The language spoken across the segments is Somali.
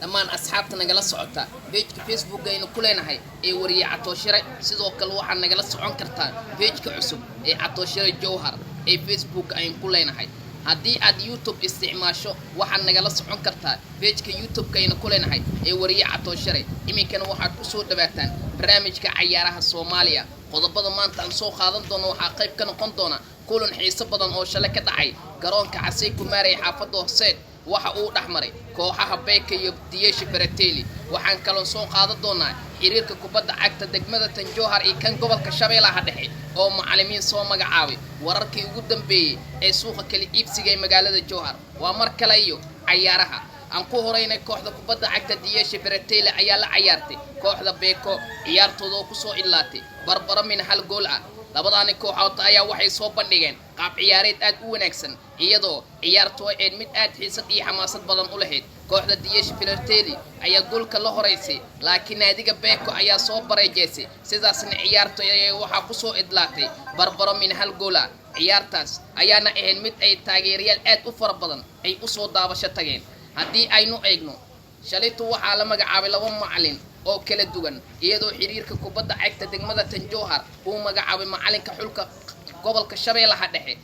Dhammaan asxaabta nagala socota page-ka Facebook aynu ku leenahay ee Wariye Catooshire, sidoo kale waxaad nagala socon kartaa page-ka cusub ee Catooshire Jowhar ee Facebook aynu ku leenahay. Haddii aad YouTube isticmaasho, waxaad nagala socon kartaa page-ka YouTube-ka aynu ku leenahay ee Wariye Catooshire. Iminkana waxaad kusoo dhawaataan barnaamijka cayaaraha Soomaaliya. Qodobada maanta aan soo qaadan doono waxaa qayb ka noqon doona kulan xiiso badan oo shalay ka dhacay garoonka Xasey Kumaarey, xaafadda Horseed. Waxa uu dhex maray kooxaha Beeka iyo Diyeesha Barateli. Waxaan kaloo soo qaadan doonaa xiriirka kubadda cagta degmada Tanjowhar iyo kan gobolka Shabeellaha Dhexe oo macalimiin soo magacaabay, wararkii ugu dambeeyey ee suuqa kala iibsiga ee magaalada Jowhar. Waa mar kale iyo cayaaraha. Aan ku horeynay, kooxda kubadda cagta Diyeesha Baratele ayaa la cayaartay kooxda Beeko, ciyaartooda oo kusoo idlaatay barbaro min hal gool ah. Labadaani kooxood ayaa waxay soo bandhigeen qaab ciyaareed aad u wanaagsan, iyadoo ciyaartu ahayd mid aad xiisad iyo xamaasad badan u lahayd. Kooxda Diyeesha Filateli ayaa goolka la horeysay, laakiin naadiga Beeko ayaa soo bareejeysay, sidaasna ciyaartu ayaa waxaa kusoo idlaatay barbaro min hal gool ah. Ciyaartaas ayaana ahayd mid ay taageerayaal aad u fara badan ay usoo daabasho tageen. Haddii aynu eegno, shalaytu waxaa la magacaabay laba macalin oo kala duwan, iyadoo xiriirka kubadda cagta degmada Tanjowhar uu magacaabay macalinka xulka gobolka Shabeellaha Dhexe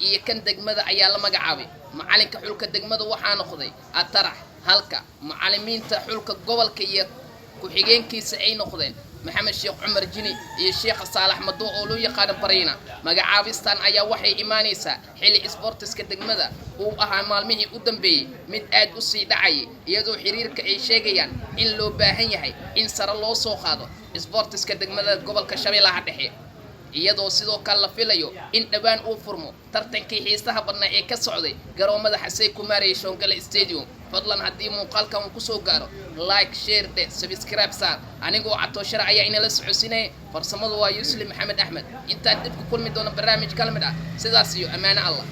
iyo kan degmada ayaa la magacaabay. Macalinka xulka degmada waxaa noqday Atarax, halka macalimiinta xulka gobolka iyo ku-xigeenkiisa ay noqdeen Maxamed Sheekh Cumar Jini iyo Sheekha Saalax Mado oo loo yaqaano Bariina. Magacaabistan ayaa waxay imaanaysaa xilli isboortiska degmada uu ahaa maalmihii u dambeeyey mid aad u sii dhacayay, iyadoo xiriirka ay sheegayaan in loo baahan yahay in sare loo soo qaado isboortiska degmada gobolka Shabeellaha Dhexe, iyadoo sidoo kale la filayo in dhowaan uu furmo tartankii xiisaha badnaa ee ka socday garoomada Xasey Kumaaraya Shoongale Stadium. Fadlan, haddii muuqaalkan uu kusoo gaaro, like, share dheh, subscribe saar. Anigoo Catooshare ayaa inala socodsiinaya, farsamadu waa Yusli Maxamed Axmed. Intaan dib ku kulmi doono barnaamij kala mid ah, sidaas iyo ammaano Allah.